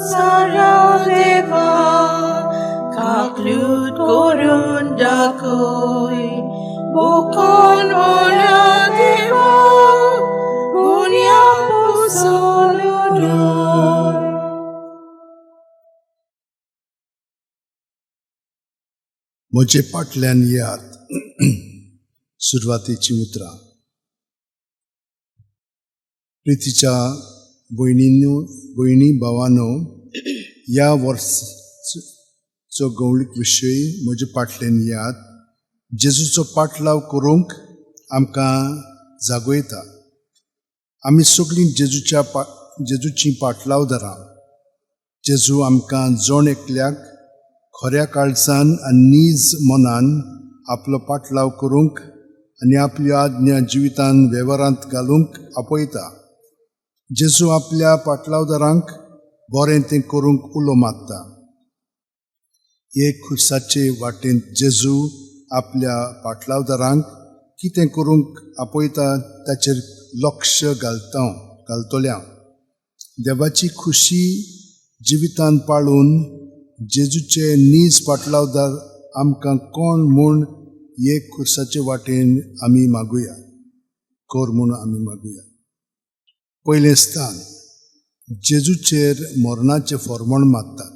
संवसारा देवा काकलूत करून दाखय बुकोन मोल्या देवा गुन्या पुसोन उडय. म्हजे फाटल्यान येयात. सुरवातेची उतरां. प्रितीच्या भयणीनो, भयणी भावानो, ह्या वर्साचो गवळीक विशय म्हजे फाटल्यान येयात जेजूचो पाटलाव करूंक आमकां जागयता. आमी सगळीं जेजूची पाटलावदारां. जेजू आमकां जण एकल्याक खऱ्या काळजान आनी नीज मनान आपलो पाटलाव करूंक आनी आपली आज्ञा जिवितान वेव्हारांत घालूंक आपयता. जेजू आपल्या पाटलावदारांक बरें तें करूंक उलो मारता. एक खुर्साचे वाटेंत जेजू आपल्या पाटलावदारांक कितें करूंक आपयता ताचेर लक्ष घालतल्या. देवाची खुशी जिवितान पाळून जेजूचे नीज पाटलावदार आमकां कोण म्हूण एक खुर्साचे वाटेन आमी मागुया, कर म्हूण आमी मागुया. पयलें स्थान, जेजूचेर मरणाचें फॉर्मण मारतात.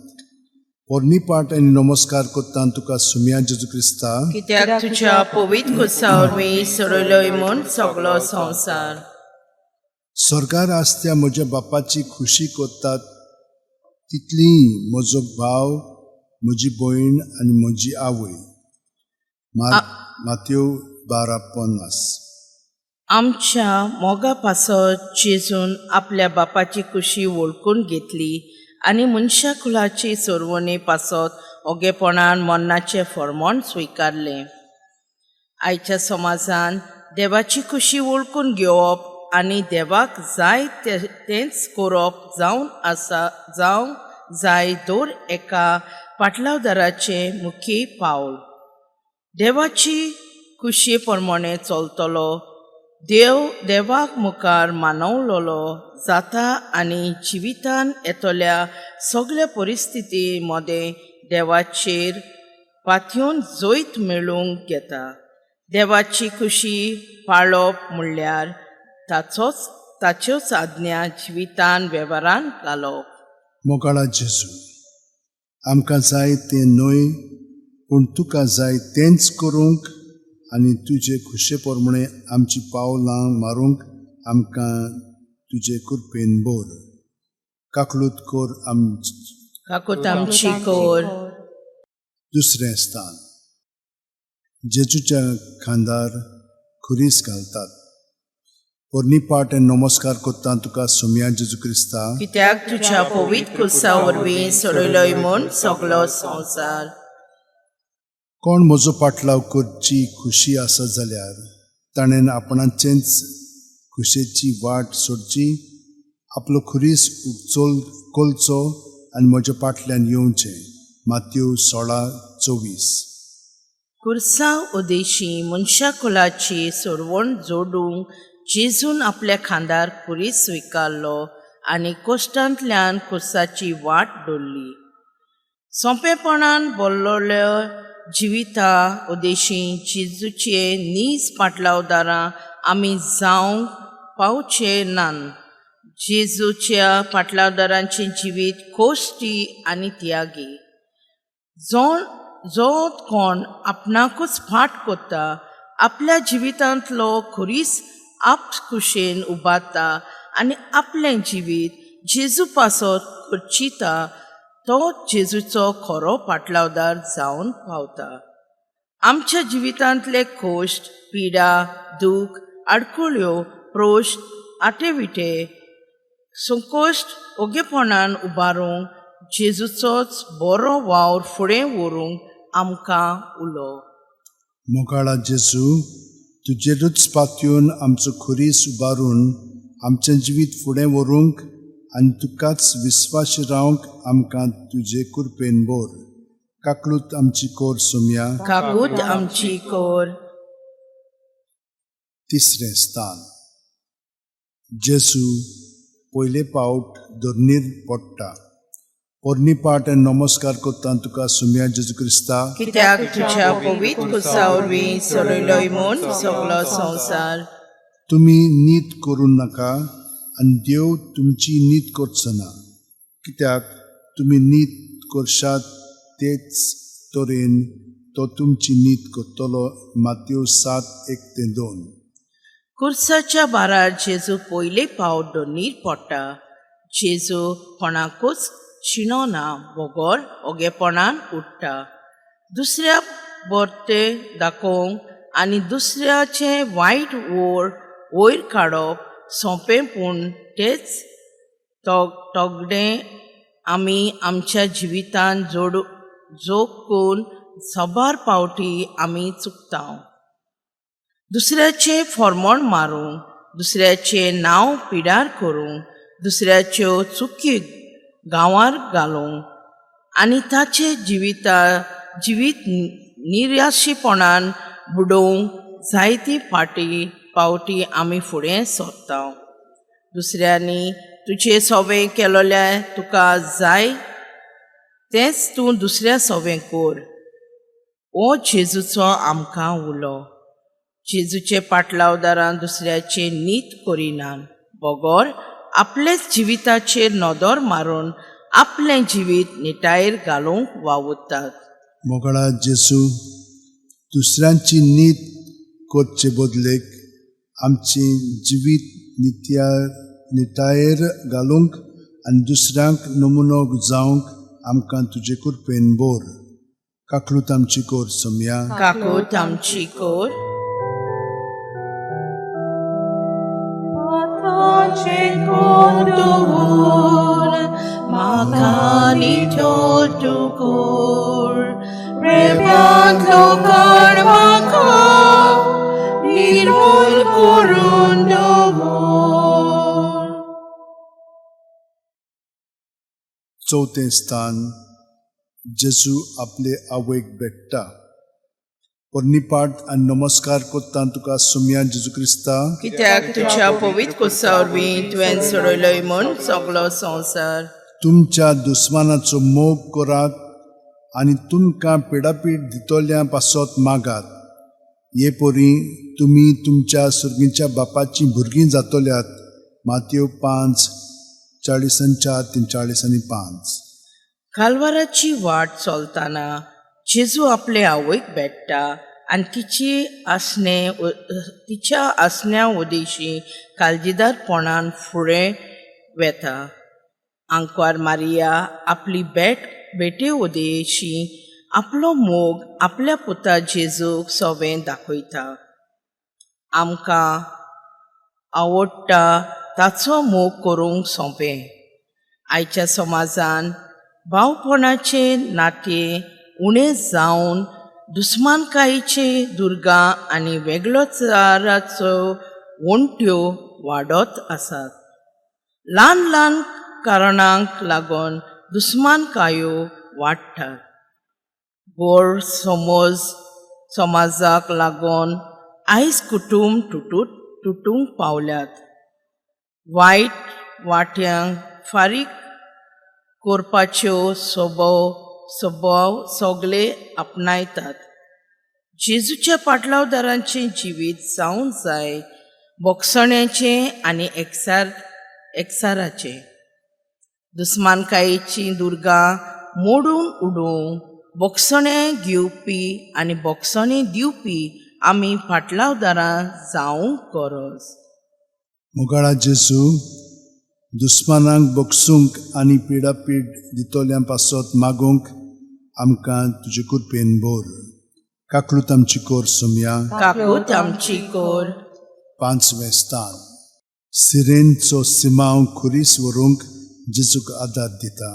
पोरणी पाट आनी नमस्कार करता तुका सुम्या जेजू क्रिस्ता, कित्याक तुज्या पवित्र खुर्सा वरवीं सोडयलोय म्हूण सगलो संवसार. स्वर्गार आसत्या म्हज्या बापाची खुशी करतात तितली म्हजो भाव, म्हजी भयण आनी म्हजी आवय. मात्यो 12:50. आमच्या मोगा पासत जेजून आपल्या बापाची खुशी वळखून घेतली आनी मनशा कुलाची सोरवणे पासत ओगेपणान मरणाचें फॉर्मण स्विकारलें. आयच्या समाजान देवाची खुशी वळखून घेवप आनी देवाक जाय तेंच करप जावन आसा जावंक जाय दर एका पाटलावदाराचें मुखेल पावल. देवाची खुशये प्रमाणे चलतलो देव देवाक मुखार मानवलोलो जाता आनी जिवितान येतल्या सगल्या परिस्थिती मदें देवाचेर पातयेवन जैत मेळोवंक घेता. देवाची खुशी पाळप म्हणल्यार ताच्योच आज्ञा जिवितान वेव्हारान घालप. मोगाळा जेजू, आमकां जाय तें न्हय पूण तुका जाय तेंच करूंक आनी तुजे खुशे प्रमाणे आमची पावलां मारूंक आमकां तुजे कृपेन भर. काकलूत कर काकूत आमची कर. दुसरें स्थान, जेजूच्या खांदार खुरीस घालतात. पोरणी पाट आनी नमस्कार करता तुका सुम्या जेजू क्रिस्ता, कित्याक तुज्या पवित्र खुर्सा वरवीं सोडयलोय म्हूण सगलो संवसार. कोण म्हजो पाटलाव करची खुशी आसा जाल्यार ताणें आपणाचेंच खुशेची वाट सोडची, आपलो खुरीस उपचोल कोलचो आनी म्हज्या फाटल्यान येवचें. मात्यो 16:24. खुर्सा उदेशी मनशा कुलाची सोडवण जोडूंक जेजून आपल्या खांदार खुरीस स्विकारलो आनी कोश्टांतल्यान खुर्साची वाट दवरली. सोंपेपणान बोल्लोल्या जिविता उदेशी जेजूचे नीज पाटलावदारां आमी जावंक पावचे नान. जेजूच्या पाटलावदारांचें जिवीत कोश्टी आनी त्यागी. जो कोण आपणाकूच फाट करता, आपल्या जिवितांतलो खुरीस आपखुशेन उबारता आनी आपलें जिवीत जेजू पासत खर्चिता तो जेजूचो खरो पाटलावदार जावन पावता. आमच्या जिवितांतले कोश्ट, पिडा, दूख, आडखळ्यो, प्रोश्ट, आटेविटे, संकोश्ट ओगेपणान उबारूंक जेजूचोच बरो वावर फुडें व्हरूंक आमकां उलो. मोगाळा जेजू, तुजेरूच पातयेवन आमचो खुरीस उबारून आमचें जिवीत फुडें व्हरूंक आनी तुकाच विस्वाशी रावंक आमकां तुजे कृपेन भर. काकलूत आमची कोर सोम्या. काकूत आमची कोर. तिसरें स्थान, जेजू पयले पावट धरणीर पडटा. पोरणी पाट आनी नमस्कार करता तुका सुम्या जेजू क्रिस्ता, कित्याक तुज्या पवित्र कुसा वरवीं सोडयलोय म्हूण सगलो संवसार. तुमी नीत करूं नाका आनी देव तुमची नीत करचो ना, कित्याक तुमी नीत करशात तेच तरेन तो तुमची नीत करतलो. मातयो 7:1-2. कुर्साच्या बारार जेजू पयले फावट दोनीर पडटा. जेजू कोणाकूच शिणो ना बगर ओगेपणान उडटा. दुसऱ्या बरते दाखोवंक आनी दुसऱ्याचें वायट वयर वयर काडप सोंपें, पूण तेच तगडें आमी आमच्या जिवितान जोडू जोग करून साबार पावटी आमी चुकता. दुसऱ्याचें फॉर्मोण मारूंक, दुसऱ्याचें नांव पिडार करूंक, दुसऱ्याच्यो चुकी गांवार घालूंक आनी ताचें जिवीत निराशेपणान बुडोवंक जायती फावटी आमी फुडें सरता. दुसऱ्यांनी तुजें सोबें केलोलें तुका जाय तेंच तूं दुसऱ्या सोबें कर, हो जेजूचो आमकां उलो. जेजूचे पाटलावदारां दुसऱ्याचे नीत करिनात बगर आपलेच जिविताचेर नदर मारून आपलें जिवीत निटायेर घालूंक वावुरतात. मोगळा जेसू, दुसऱ्यांची नीत करचे बदलेक आमचें जिवीत नितायेर घालूंक आनी दुसऱ्यांक नमुनो जावंक आमकां तुजे कृपेन बोर. काकलूत आमची कोर सोमया. काकूत आमची कोर. म्हाका नितळ तूं कोर, रेब्यांतलो काड म्हाका, निर्मूल करून दवर. चवथें स्थान, जेजू आपले आवयक भेट्टा. पोरणी पाट आनी नमस्कार करता तुका सुम्या जेजू क्रिस्ता, कित्याक तुज्या पवित्र कुसा वरवीं तुवें सोडयलोय म्हूण सगलो संवसार. तुमच्या दुस्मानाचो मोग करात आनी तुमकां पिडापीड दितल्या पासत मागात. हे परी तुमी तुमच्या सुर्गीच्या बापाचीं भुरगीं जातल्यात. मातयो 5:44, 43 आनी 5. कालवाराची वाट चलतना जेजू आपले आवयक भेट्टा आनी तिच्या आसण्या उदेशी काळजीदारपणान फुडें वेता. आंकवार मारिया आपली भेटे उदेशी आपलो मोग आपल्या पुता जेजूक सोबें दाखयता. आमकां आवडटा ताचो मोग करूंक सोंपें. आयच्या समाजान भावपणाचें नातें उणें जावन दुस्मानकायेचे दुर्गां आनी वेगळोचाराचो वण्ट्यो वाडत आसात. ल्हान ल्हान कारणांक लागून दुस्मानकायो वाडटात. गोड समज समाजाक लागून आयज कुटूंब तुटूंक पावल्यात. वायट वाट्यांक फारीक करपाच्यो स्वभाव सगळे आपणायतात. जेजूच्या पाटलावदारांचें जिवीत जावंक जाय भोगसण्याचें आनी एकचाराचें. दुस्मानकायेचीं दुर्गां मोडून उडोवंक भोगसणें घेवपी आनी भोगसणें दिवपी आमी फाटलावदारां जावंक गरज. मोगाळा जेजू, दुस्मानांक बगसूंक आनी पिडापीड दितोल्यां पासत मागूंक आमकां तुजे कृपेन बोर. काकलूत आमची कोर सोमया. काकूत आमची कोर. पांचवें स्थान, सिरेनचो सिमांव खुरीस व्हरूंक जेजूक आदार दिता.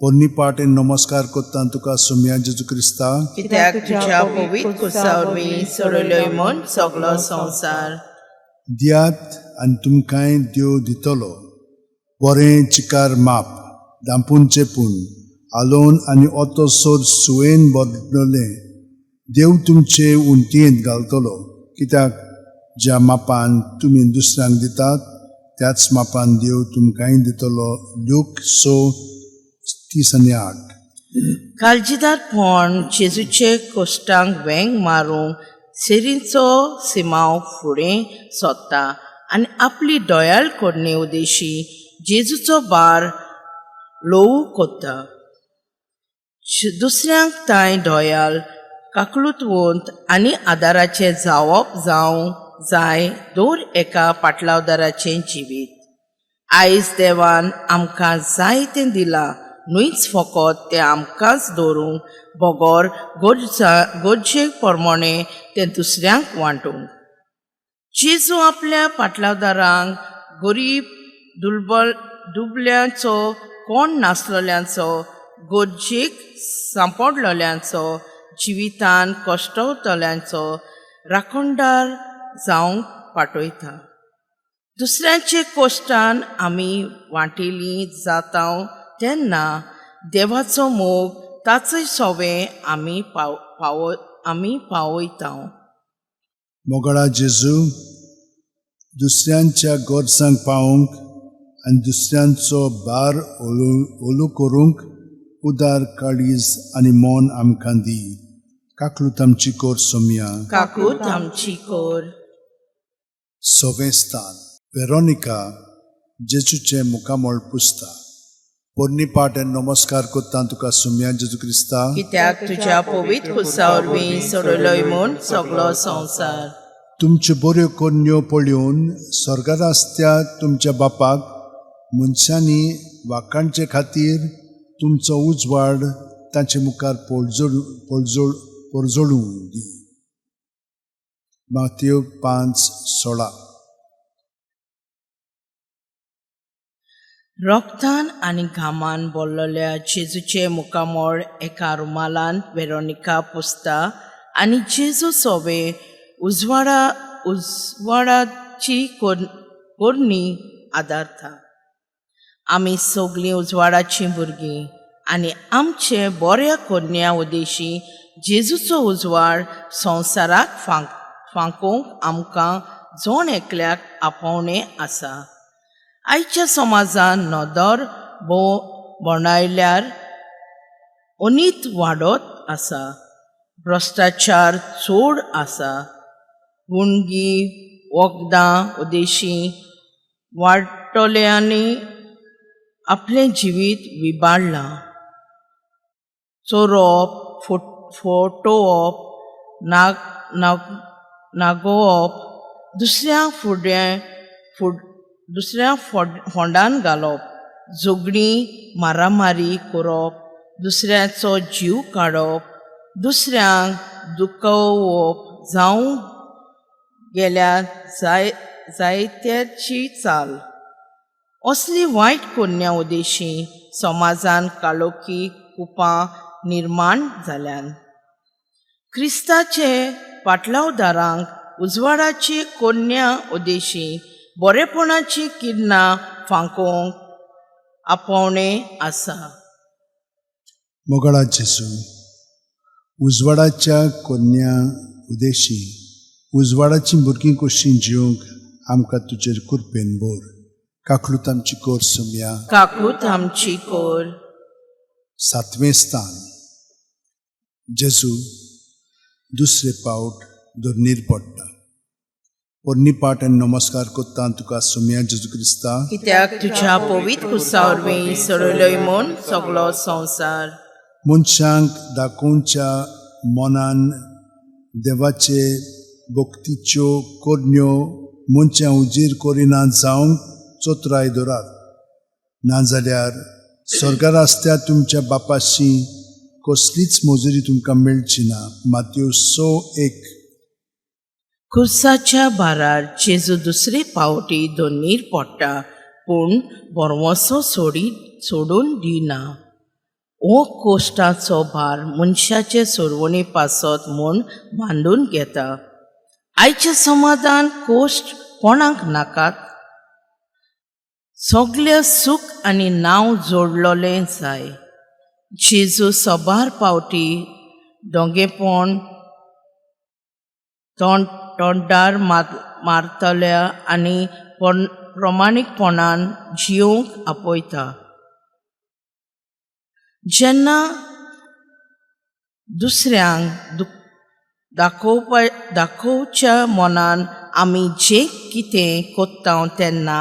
पोरणी पाट नमस्कार करता तुका सोमया जेजू क्रिस्ता, कित्याक तुज्या पवित्र कुसा वरवीं सोडयलोय म्हूण सगलो संवसार. दियात आनी तुमकांय देव दितलो. बरें चिकार माप, दांपून चेपून आलोवन आनी ओतोसर सुयेन बदललें देव तुमचे उंटयेंत घालतलो, कित्याक ज्या मापान तुमी दुसऱ्यांक दितात त्याच मापान देव तुमकांय दितलो. लूक 6. 30 आनी 8. काळजीदारपण जेजूचे कोश्टांक वेंग मारूंक सेरींचो सिमांव फुडें सोदता आनी आपली दोयाळ करणे उदेशी जेजूचो बार ल्हवू कोत्ता. दुसऱ्यांक तांय दोयाल काकलुतवंत आनी आदाराचें जावप जावंक जाय दर एका पाटलावदाराचें जिवीत. आयज देवान आमकां जायतें दिलां, न्हूच फकत तें आमकांच दवरूंक बगर गरजे प्रमाणें तें दुसऱ्यांक वांटूंक. जेजू आपल्या पाटलावदारांक गरीब, दुर्बल, दुबल्यांचो, कोण नासलेल्यांचो, गरजेक सांपडलेल्यांचो, जिवितान कश्टवतल्यांचो राखणदार जावंक पाठयता. दुसऱ्यांचे कोश्टान आमी वांटेली जाता तेन्ना देवाचो मोग ताचोय सोवे आमी पावयता. मोगळा जेजू, दुसऱ्यांच्या गरजांक पावोवंक आनी दुसऱ्यांचो भार ओलू ओलू करूंक उदार काळीज आनी मन आमकां दी. काकलूत आमची कोर सोमया. काकूत आमची कोर. सवें स्थान. वेरोनिका जेजूचें मुखामळ पुसता. पोरणी पाट आनी नमस्कार करता तुका सोमया जेजू क्रिस्ता, कित्याक तुज्या पवित्र खुर्सा वरवीं सोडयलोय म्हूण सगलो संवसार. तुमच्यो बऱ्यो करण्यो पळोवन स्वर्गार आसत्या तुमच्या बापाक मनशांनी वाखाणचे खातीर तुमचो उजवाड तांचे मुखार पोळजोड पोळजोड पोरजोडूं दी. मातयो 5:16. रोगतान आनी घामान बोल्लल्या जेजूचें मुखामळ एका रुमालान वेरोनिका पुसता आनी जेजू सोवे उजवाडाची कोरणी आदारता. आमी सगलीं उजवाडाचीं भुरगीं आनी आमचे बऱ्या कोरण्या उदेशी जेजूचो उजवाड संवसाराक फांकोवंक आमकां जण एकल्याक आपोवणें आसा. आयच्या समाजान नदर भोंवडायल्यार अनीत वाडत आसा, भ्रश्टाचार चड आसा, गुंडगी, वखदां उदेशी वाडटल्यांनी आपलें जिवीत विबाडलां. चोरप, फटोवप, नाग नाग नागोवप, दुसऱ्या फुडें दुसऱ्या फोंडान घालप, झगडीं, मारामारी करप, दुसऱ्याचो जीव काडप, दुसऱ्यांक दुखोवप जावं गेल्यार जायत्याची चाल. असली वायट कोन्या उदेशी समाजान काळोखी कुपां निर्माण जाल्यान. क्रिस्ताचे पाटलावदारांक उजवाडाची कोन्या उदेशी बरेपणाची किरणां फांकोवंक आपोवणें आसा. मोगळा जेजू, उजवाडाच्या कोन्या उदेशी उजवाडाची भुरगीं कशीं जिवंक आमकां तुजेर कृपेन भर. काकलूत आमची कोर सोमया. काकूत आमची कोर. सातवें स्थान. जेजू दुसरे पावट धरणीर पडटा. पोरणी पाट आनी नमस्कार करता तुका सोमया जेजू क्रिस्ता, कित्याक तुज्या पवित्र खुर्सा वरवीं सोडयलोय म्हूण सगलो संवसार. मनशांक दाखोवच्या मनान देवाचे भक्तीच्यो करण्यो मनशां उजीर करिना जावंक चतुराय दवरात, नाजाल्यार स्वर्गार आसत्या तुमच्या बापाशी कसलीच मजुरी तुमकां मेळची ना. मातयो 6:1. खुर्साच्या भारार जेजू दुसरे पावटी दोनीर पडटा, पूण भरवंसो सोडून दिना. हो कोश्टाचो भार मनशाचे सोरवणी पासत म्हूण बांदून घेता. आयच्या समाधान कोश्ट कोणाक नाकात? सगळें सूख आनी नांव जोडलोलें जाय. जेजू सबार पावटी दोंगेपण तोंडार मारतल्या आनी प्रमाणीकपणान जियोंक आपयता. जेन्ना दुसऱ्यांक दाखोवपा दाखोवच्या मनान आमी जें कितें कोत्ता तेन्ना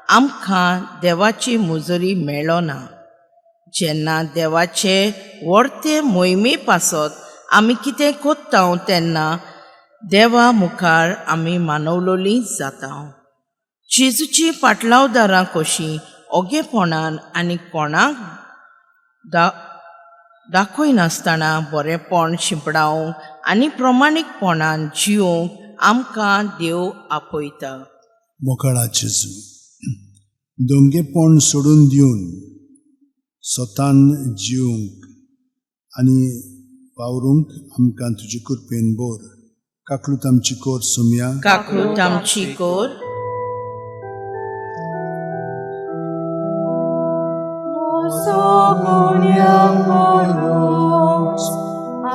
आमकां देवाची मुजोरी मेळना. जेन्ना देवाचे व्हडते मोहिमे पासत आमी कितें कोत्ता तेन्ना देवा मुखार आमी मानवलोली जाता. जेजूची पाटलावदारां कशीं ओगेपणान आनी कोणाक दाखयनासतना बरेंपण शिंपडावंक आनी प्रमाणीकपणान जिवंक आमकां देव आपयता. मोगाळा जेजू, दोंगेपण सोडून दिवन स्वतान जिवंक आनी वावरूंक आमकां तुजे कृपेन बोर. काकलूत आमची कोर सोमया. काकूत आमची कोर.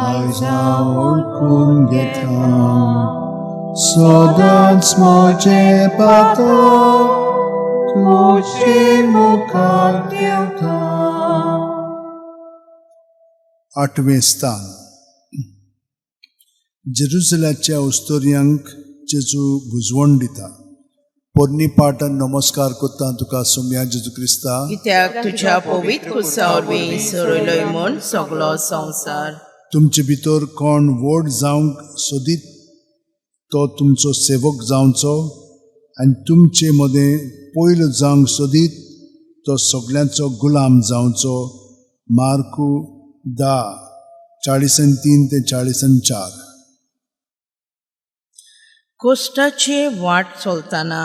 आयज वळखून घेता, सदांच म्हजें पातक तुजे मुखार देंवता. आठवें स्थान. जेरुजलाच्या उस्तोर्यांक जेजू बुजवण दिता. पोरणी पाटान नमस्कार करता तुका सोमया जेजू क्रिस्ता, कित्याक तुज्या पवित्र कुसा वरवीं सोडयलोय म्हूण सगलो संवसार. तुमचे भितर कोण व्हड जावंक सोदीत तो तुमचो सेवक जावचो, आनी तुमचे मदें पयलो जावंक सोदीत तो सगल्यांचो गुलाम जावचो. मार्कू 10:43 ते 44. कोश्टाचे वाट चलतना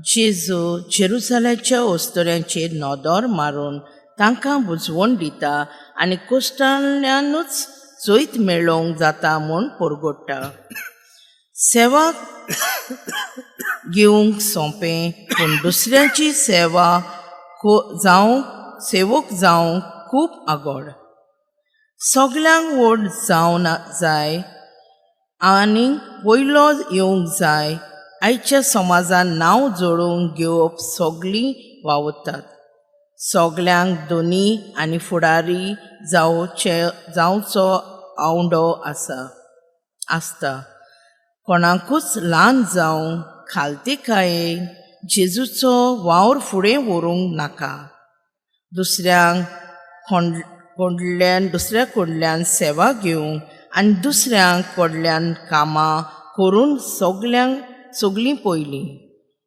जेजू जेरुजाल्याच्या अस्तुऱ्यांचेर नदर मारून तांकां बुजवण दिता आनी कोश्टांतल्यानूच जैत मेळोवंक जाता म्हूण परगट्टा. सेवा घेवंक सोंपें, पूण दुसऱ्यांची सेवा जावंक सेवक जावंक खूब आगोड. सगल्यांक व्हड जावं जाय आनी पयलो येवंक जाय. आयच्या समाजान नांव जोडून घेवप सगळीं वावुरतात. सगल्यांक दोनी आनी फुडारी जावचे जावचो आवंडो आसा आसता. कोणाकूच ल्हान जावं खालतीकायेन जेजूचो वावर फुडें व्हरूंक नाका. दुसऱ्यांक कडल्यान दुसऱ्या कडल्यान सेवा घेवंक आनी दुसऱ्यां कडल्यान कामां करून सगल्यांक सगलीं पयलीं.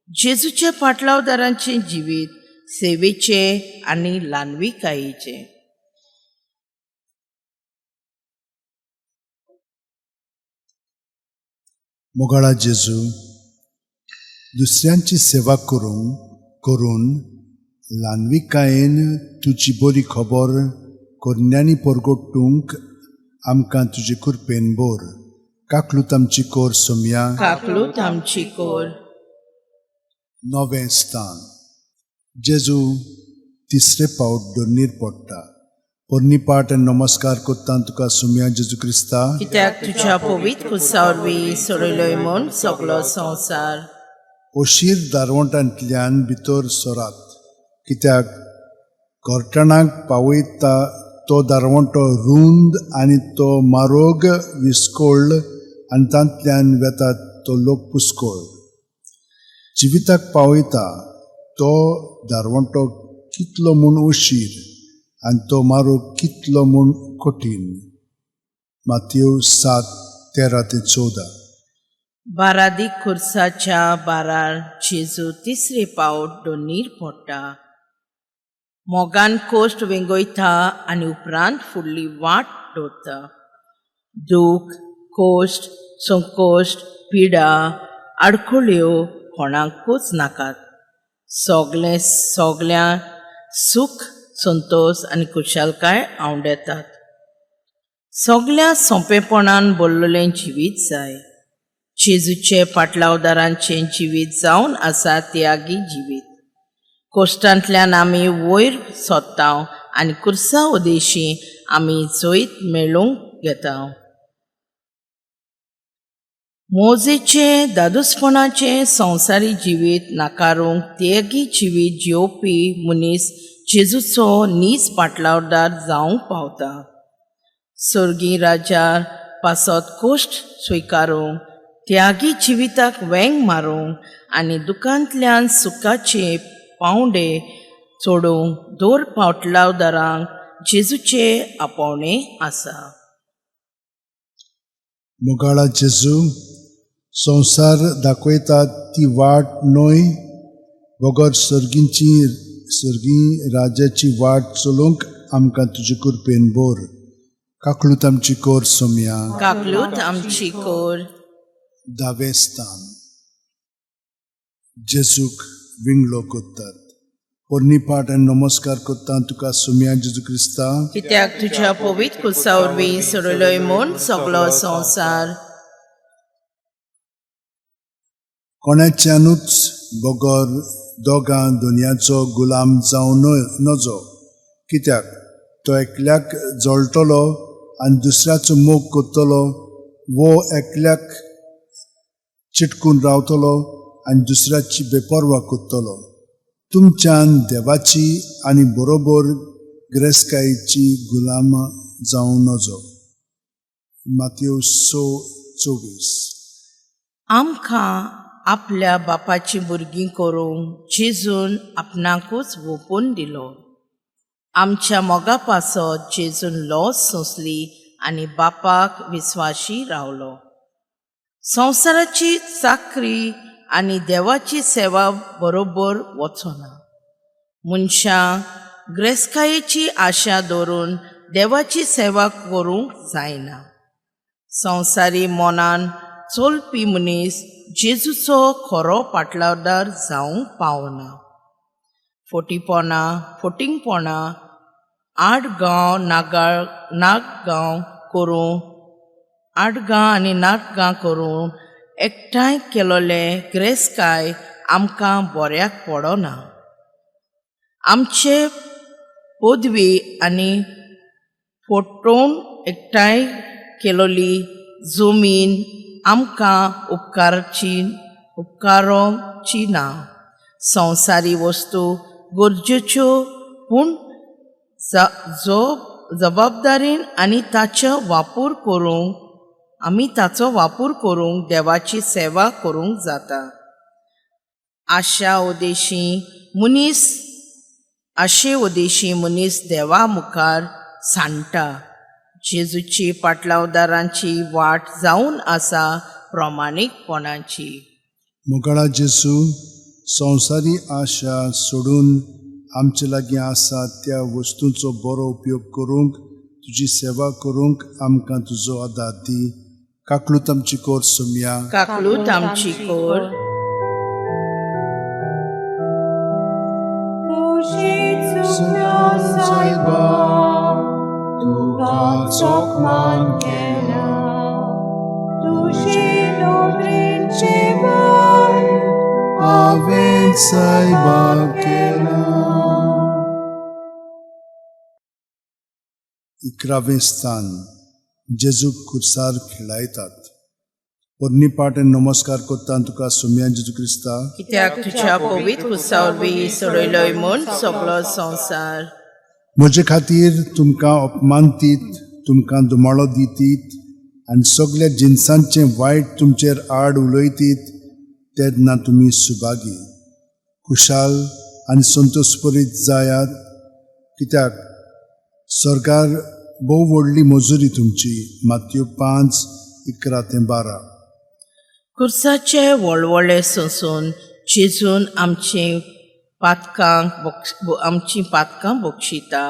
जेजूच्या पाटलावदारांचें जिवीत सेवेचें आनी ल्हानविकायेचें. मोगाळा जेजू, दुसऱ्यांची सेवा करूंक करून ल्हानविकायेन तुजी बरी खबर कोरण्यांनी परगटूंक आमकां तुजे कृपेन बोर. काकलूत आमची कोर सोमया. काकलूत आमची कोर. नवें स्थान. जेजू तिसरे पावट दोनीर पडटा. पोरणी पाट आनी नमस्कार करता तुका सोमया जेजू क्रिस्ता, कित्याक तुज्या पवित्र कुसा वरवीं सोडयलोय म्हूण सगलो संवसार. अशीर दारवंटांतल्यान भितर सरात, कित्याक घरटणाक पावयता तो दारवंटो रूंद आनी तो मारोग विस्कोळ आनी तांतल्यान वेता तो लोक पुस्कोळ. जिविताक पावयता तो दारवंटो कितलो म्हूण अशीर आनी तो मारोग कितलो म्हूण कठीण. मातयो 7:13 ते 14. बारादी खुर्साच्या बारार जेजू तिसरे पावट दोनीर पडटा. मोगान कोश्ट वेंगयता आनी उपरांत फुडली वाट दवरता. दूख, कोश्ट, संकोश्ट, पिडा, आडखळ्यो कोणाकूच नाकात. सगलें सगल्या सूख, संतोश आनी खुशालकाय आवडेतात. सगल्या सोंपेपणान बोल्ललें जिवीत जाय. जेजूचे पाटलावदारांचें जिवीत जावन आसा त्यागी जिवीत. कोश्टांतल्यान आमी वयर सोदता आनी कुर्सा उदेशी आमी जैत मेळोवंक घेता. मोजेचें दादूसपणाचें संवसारी जिवीत नाकारूंक त्यागी जिवीत जियोवपी मनीस जेजूचो नीज पाटलावदार जावंक पावता. सर्गी राजार पासत कोश्ट स्विकारूंक, त्यागी जिविताक वेंग मारूंक आनी दुकांतल्यान सुखाचे पावंडे चडोवंक दर पाटलावदारांक जेजूचे आपोवणें आसा. मोगाळा जेजू, संवसार दाखयता ती वाट न्हय बगर सर्गींची सर्गी राज्याची वाट चलोवंक आमकां तुजे कृपेन बोर. काकळूत आमची कोर सोमया. काकलूत आमची कोर. धावें स्थान. जेजूक विंगलो कोत्तात. पोरणी पाठ आनी नमस्कार कोत्ता तुका सोमया जेजू क्रिस्ता, कित्याक तुज्या पवित्र कुसा वरवीं सोडलोय म्हूण सगलो संवसार. कोणाच्यानूच बगर दोगां दुनियाचो गुलाम जावं नजो, कित्याक तो एकल्याक जळटलो आनी दुसऱ्याचो मोग करतलो वो एकल्याक चिटकून रावतलो आनी दुसऱ्याची बेपर्वा करतलो. तुमच्यान देवाची आनी बरोबर गिरेस्तकायेची गुलाम जावं नजो. मातयो 6:24. आमकां आपल्या बापाची भुरगीं करूंक जेजून आपणाकूच वोपून दिलो. आमच्या मोगा पासत जेजून लॉस सोंसली आनी बापाक विस्वाशी रावलो. संवसाराची चाकरी आनी देवाची सेवा बरोबर वचना. मनशां ग्रेस्कायेची आशा दवरून देवाची सेवा करूंक जायना. संवसारी मनान चलपी मनीस जेजूचो खरो पाटलावदार जावंक पावना. फटीपणां, फटींगपणां, आडगांव नागाळ नागगांव करूं, आडगांव आनी नाटगां करून एकठांय केलोले ग्रेस्काय आमकां बऱ्याक पडना. आमचे पदवी आनी फटोवन एकठांय केलोली जमीन आमकां उपकारची उपकारोची ना. संवसारी वस्तू गरजेच्यो, पूण जो जबाबदारीन आनी ताचो वापर करूंक आमी ताचो वापर करूंक देवाची सेवा करूंक जाता. आशा उदेशी मनीस आशे उदेशी मनीस देवा मुखार सांडटा. जेजूची पाटलावदारांची वाट जावन आसा प्रमाणीकपणाची. मोगाळा जेजू, संवसारी आशा सोडून आमचे लागीं आसा त्या वस्तूंचो बरो उपयोग करूंक, तुजी सेवा करूंक आमकां तुजो आदार दी. काकलूत आमची कोर सोमया. काकलूत आमची कोर. तुजी चुक्यो सायबा, तुका चोखमान केल्या. तुजी नोकरींचे वाय हांवें सायबा केला. इकरावें स्थान. जेजूक खुर्सार खेळायतात. पोरणी पाठ आनी नमस्कार कोत्ता तुका सोमया जेजू क्रिस्ता, कित्याक तुज्या पवित्र कुसा वरवीं सोडयलोय म्हूण सगलो संवसार. म्हजे खातीर तुमकां अपमानतीत, तुमकां दुमाळो दितीत आनी सगल्या जिनसांचें वायट तुमचेर आड उलयतीत तेन्ना तुमी सुभागी. खुशाल आनी संतोषपरीत जायात, कित्याक सरकार भोव व्हडली मजुरी तुमची. मातयो 5:11 ते 12. खुर्साचे वळवळे सोंसून जेजून आमचे पातकांक आमचीं पातकां बक्षिता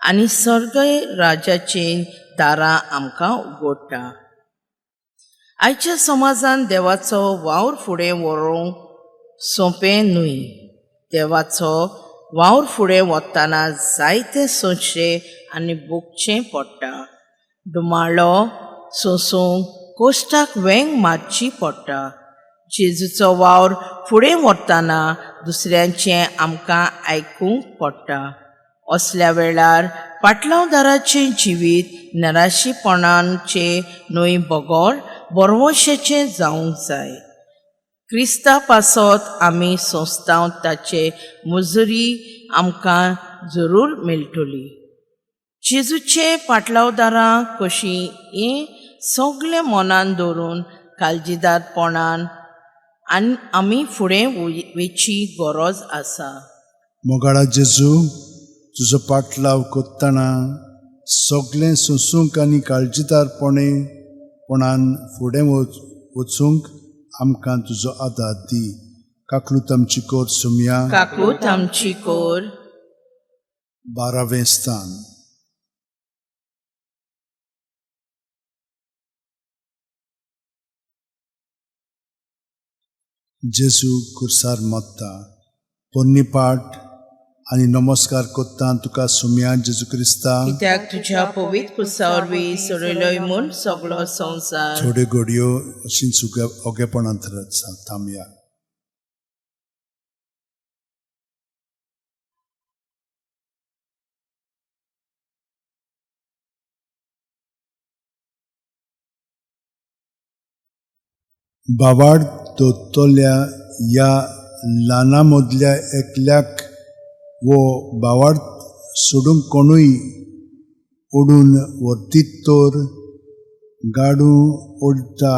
आनी सर्ग राजाचीं दारां आमकां उगडटा. आयच्या समाजान देवाचो वावर फुडें व्हरूंक सोंपें न्हय. देवाचो वावर फुडें वतना जायते सोंसचें आनी भोगचें पडटा. डुमाळो सोंसूंक कोश्टाक वेंग मारची पडटा. जेजूचो वावर फुडें व्हरतना दुसऱ्यांचें आमकां आयकूंक पडटा. असल्या वेळार पाटलावदाराचें जिवीत निराशीपणाचें न्हय बगर बरवशाचें जावंक जाय. क्रिस्ता पासत आमी सोंसता ताचे मुजुरी आमकां जरूर मेळटली. जेजूचे पाटलावदारां कशीं हें सगलें मनान दवरून काळजीदारपणान आनी आमी फुडें वेची गरज आसा. मोगाळा जेजू, तुजो पाटलाव कोत्ताना सगळें सोंसूंक आनी काळजीदारपणे पणान फुडें वचूंक आमकां तुजो आदार दी. काकलूत आमची कोर सुमया. काकूत आमची कोर. 12वें स्थान. जेजू खुर्सार मत्ता. पोन्नी पाठ आनी नमस्कार कोत्ता तुका सुमया जेजू क्रिस्ता, कित्याक तुज्या पवित्र कुसा वरवीं सोडयलोय म्हूण सगलो संवसार. थोड्यो घडयो अशींच ओगेपणांत थांबया. बाबाड दोतोल्या ह्या ल्हाना मदल्या एकल्याक वो बावाड सोडूंक कोणूय ओडून व्हरतीत तर गाडू ओडटा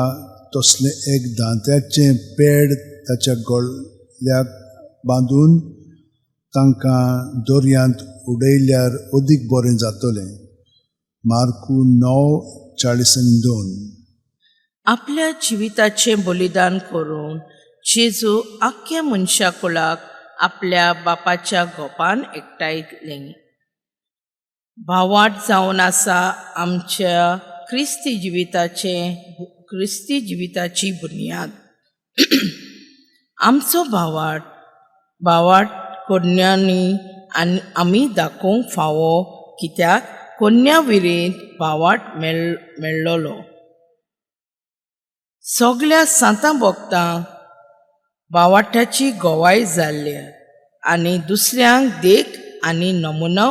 तसलें एक दांत्याचें पेड ताच्या गळ्याक बांदून तांकां दर्यांत उडयल्यार अदीक बरें जातलें. मार्कू 9:42. आपल्या जिविताचें बलिदान करून जेजू आख्ख्या मनशा कुळाक आपल्या बापाच्या गोपान एकठांयलें. भावाट जावन आसा आमच्या क्रिस्ती क्रिस्ती जिविताची बुन्याद. आमचो भावाट भावाट कोन्यांनी आनी आमी दाखोवंक फावो, कित्याक कोन्या विरींत भावाट मेळ्ळलो. सगल्या सांतां भोगतांक भावाट्याची गवाय जाल्ल्या आनी दुसऱ्यांक देख आनी नमुनो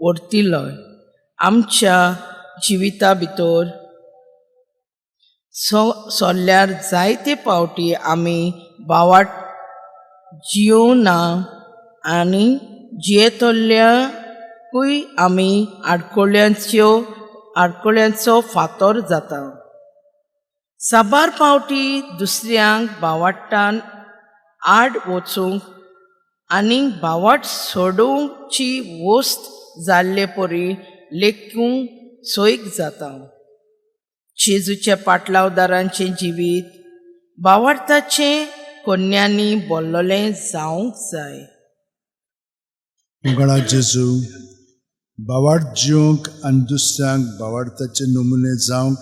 व्हरतिलो. आमच्या जिविता भितर सोल्ल्यार जायते पावटी आमी भावाट जियोना आनी जियेतल्याकूय आमी आडकोळ्यांचो फातर जाता. साबार पावटी दुसऱ्यांक भावाट्टान आड वचूंक आनी भावाट सोडोवची वस्त जाल्ले परी लेखूंक सोयीक जाता. जेजूच्या पाटलावदारांचें जिवीत भावार्थाचें कोन्यांनी बोल्लोलें जावंक जाय. मोगाळा जेजू, बावाड जिवंक आनी दुसऱ्यांक बावाडताचे नमुने जावंक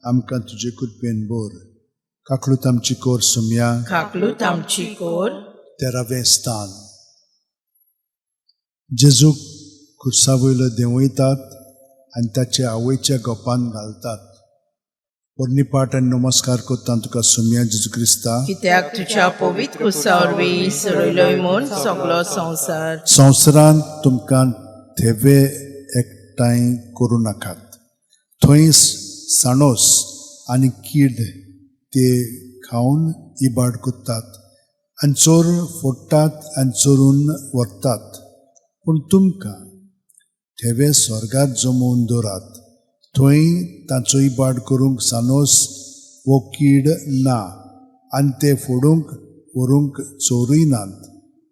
आमकां तुजे कृपेन बोर. काकलूत आमची कोर सुमया. काकलूत आमची कोर. 13वें स्थान. जेजूक खुर्सा वयलो देंवयतात आनी ताचे आवयच्या गोपान घालतात. पोरणी पाठ आनी नमस्कार कोत्ता तुका सुमया जेजू क्रिस्ता, कित्याक तुज्या पवित्र कुसा वरवीं सोडयलोय म्हूण सगलो संवसार. संवसारांत तुमकां थेवे एकठांय करूं नाकात. थंय साणोस आनी कीड ते खावन इबाड करतात आनी चोर फोडटात आनी चोरून व्हरतात. पूण तुमकां थेवे स्वर्गात जमोवन दवरात. थंय तांचो इबाड करूंक सानोस वो कीड ना आनी ते फोडूंक व्हरूंक चोरूय नात.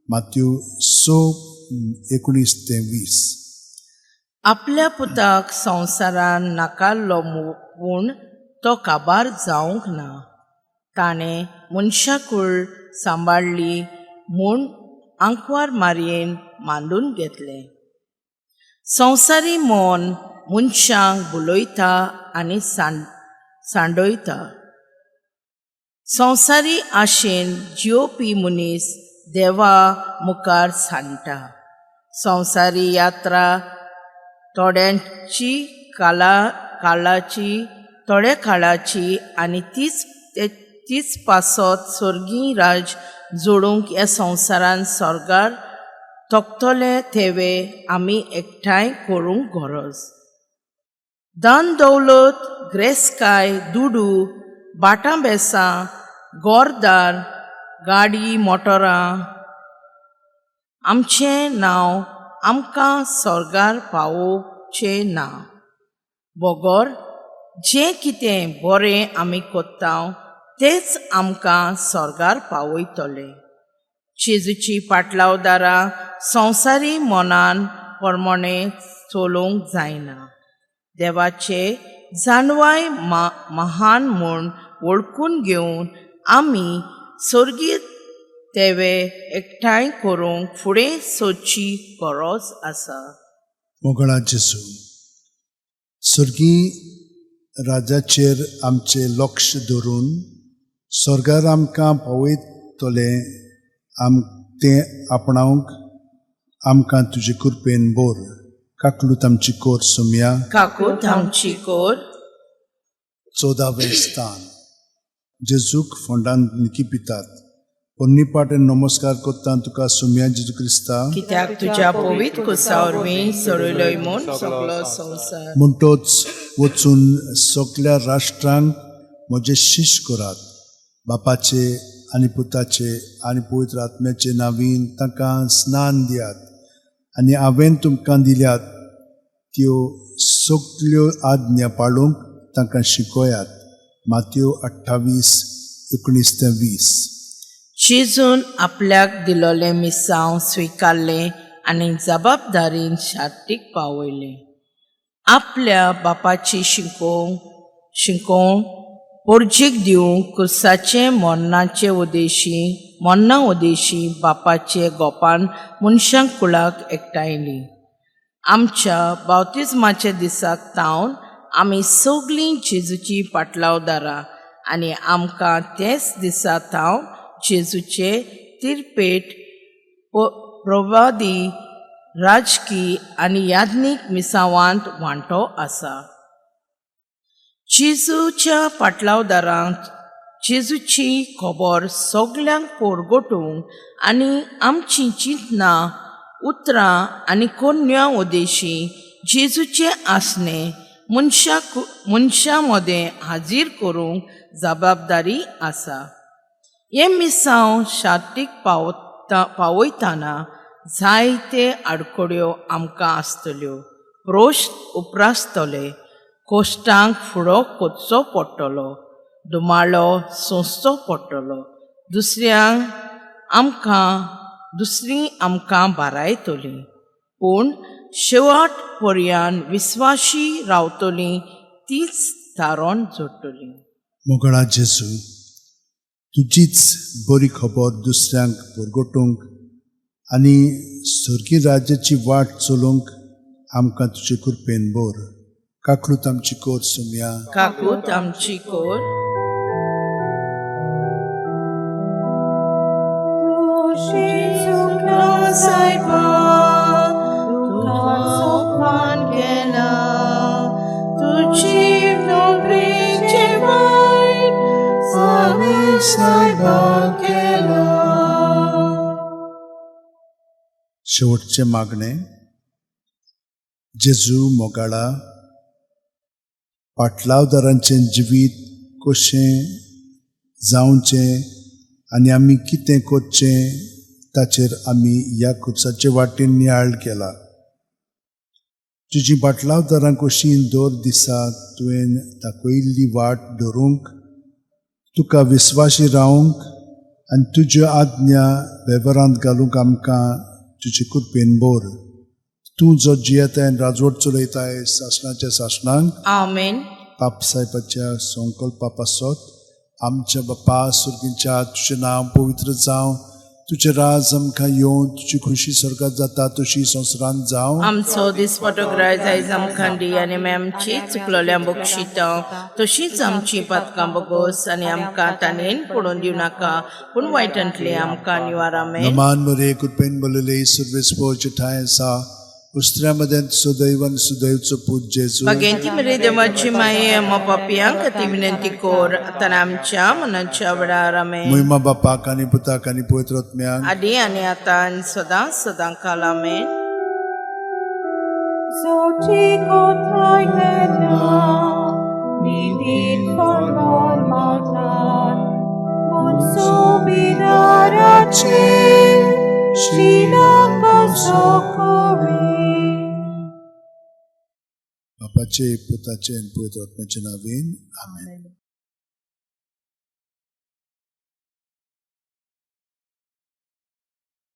मात्यू 6:19-20. आपल्या पुताक संवसारान नाकारलो पूण तो काबार जावंक ना. ताणें मनशाकूळ सांबाळ्ळी म्हूण आंकवार मारयेन मांडून घेतलें. संवसारी मन मनशांक भुलयता आनी सांडयता. संवसारी आशेन जियोपी मनीस देवा मुखार सांडटा. संवसारी यात्रा थोड्यांची काळाची थोड्या काळाची आनी तीच पासत स्वर्गीय राज जोडूंक ह्या संवसारान स्वर्गार तोखतले थेवे आमी एकठांय करूंक गरज. धन दौलत, ग्रेसकाय, दुडू, भाटां बेसां, घरदार, गाडी मोटरां आमचें नांव आमकां स्वर्गार पावोवचें ना बगर जें कितें बरें आमी कोत्ता तेंच आमकां स्वर्गार पावयतलें. जेजूची पाटलावदारां संवसारी मनान प्रमाणे चलोवंक जायना. देवाचे जाणवाय महान म्हूण वळखून घेवन आमी स्वर्गीय तेवे एकठांय करूंक फुडें सोदची गरज आसा. मोगळा जेजू, स्वर्गीय राजाचेर आमचें लक्ष धरून स्वर्गार आमकां पावयतलें आम तें आपणावंक आमकां तुजे कृपेन बोर. काकलूत आमची कोर सोमया. काकूत आमची कोर. 14वें स्थान. जेजूक फोंडान निकिपितात. पोन्नी पाटेन नमस्कार करता तुका सोमया जेजू क्रिस्ता, कित्याक तुज्या पवित्र कुसा वरवीं सोडयलोय म्हूण सगलो संवसार. म्हणटोच वचून सगल्या राष्ट्रांक म्हजे शिश करात, बापाचे आनी पुताचे आनी पवित्र आत्म्याचे नांवीन तांकां स्नान दियात आनी हांवें तुमकां दिल्यात त्यो सगल्यो आज्ञा पाळूंक तांकां शिकयात. मातयो 28:19-20. जेजून आपल्याक दिलोलें मिसांव स्विकारलें आनी जबाबदारीन शांतीक पावयलें. आपल्या बापाची शिकोवंक पोरजीक दिवंक कुर्साचें मरणाचे उदेशी मरणा उदेशी बापाचे गोपान मनशां कुळाक एकठांयली. आमच्या बावतिज्माच्या दिसाक तावन आमी सगळीं जेजूची पाटलावदारां आनी आमकां तेच दिसा तावन जेजूचे तिरपेट प्रवादी राजकी आनी याज्ञीक मिसावांत वांटो आसा. जेजूच्या पाटलावदारांक जेजूची खबर सगल्यांक पोरगोटूंक आनी आमचीं चिंतनां उतरां आनी कोन्या उदेशी जेजूचें आसणें मनशाक मनशां मदें हाजीर करूंक जबाबदारी आसा. हें मिसांव शांतीक पावता पावयतना जायते आडखड्यो आमकां आसतल्यो, प्रश्न उप्रासतले, कोश्टांक फुडो करचो पडटलो, धुमाळो सोंसचो पडटलो, दुसऱ्यांक आमकां दुसरीं आमकां बारायतलीं, पूण शेवट पर्यान विस्वाशी रावतलीं तीच तारण जोडटलीं. मोगळा जेजू, तुजीच बरी खबर दुसऱ्यांक परगटूंक आनी स्वर्गीय राज्याची वाट चलोवंक आमकां तुजे कृपेन बोर. काकलूत आमची कोर सोमया. काकूत आमची कोर. तुजी चुकलो सायबा, तुका सोपान केला, तुजी नोकरीचे वायट आमी सायबा केला. शेवटचें मागणें. जेजू मोगाळा, पाटलावदारांचें जिवीत कशें जावचें आनी आमी कितें करचें ताचेर आमी ह्या खुर्साचे वाटेन नियाळ केला. तुजी पाटलावदारां कशी दर दिसा तुवें दाखयल्ली वाट धरूंक, तुका विस्वाशी रावंक आनी तुज्यो आज्ञा वेव्हारांत घालूंक आमकां तुजे कृपेन बोर. तूं जो जियेताय आनी राजवट चलयताय सासणाच्या सासणांक. आमेन. पाप साहेबाच्या संकल्पा पासत आमच्या बापा सुर्गींच्या, तुजें नांव पवित्र जावं, तुजें राज आमकां येवन, तुजी खुशी स्वर्गात जाता तशी संवसारांत जावं. आमचो दिसपटो ग्राय आयज आमकां दी आनी आमी आमची चुकलोल्या बक्षिता तशींच आमची पातकां बगोस आनी आमकां ताणेन पडून दिवं नाका, पूण वायटांतली आमकां निवार. आमेन. नमान मरे, कृपेन बोलले, सुर्वेस्पोचे ठांय आसा, उस्त्र्या मदें सुदैव आनी सुदैवचो पूत जेजू. भगेंती मरे देवाची माये, आम्हा पापयांक ती विनंती कोर आतां आमच्या मनाच्या वेळार. आमेन. मोहिमा बापाक आनी पुताक आनी पवित्र आत्म्याक. आदी आनी आतां आनी सदां सदां काल. आमेन. Zoti kotrajnena, nidin formol matan, mun subidarace, și la बापाचे, पुताचे आनी पवित्र आत्म्याचे नांवान, आमेन.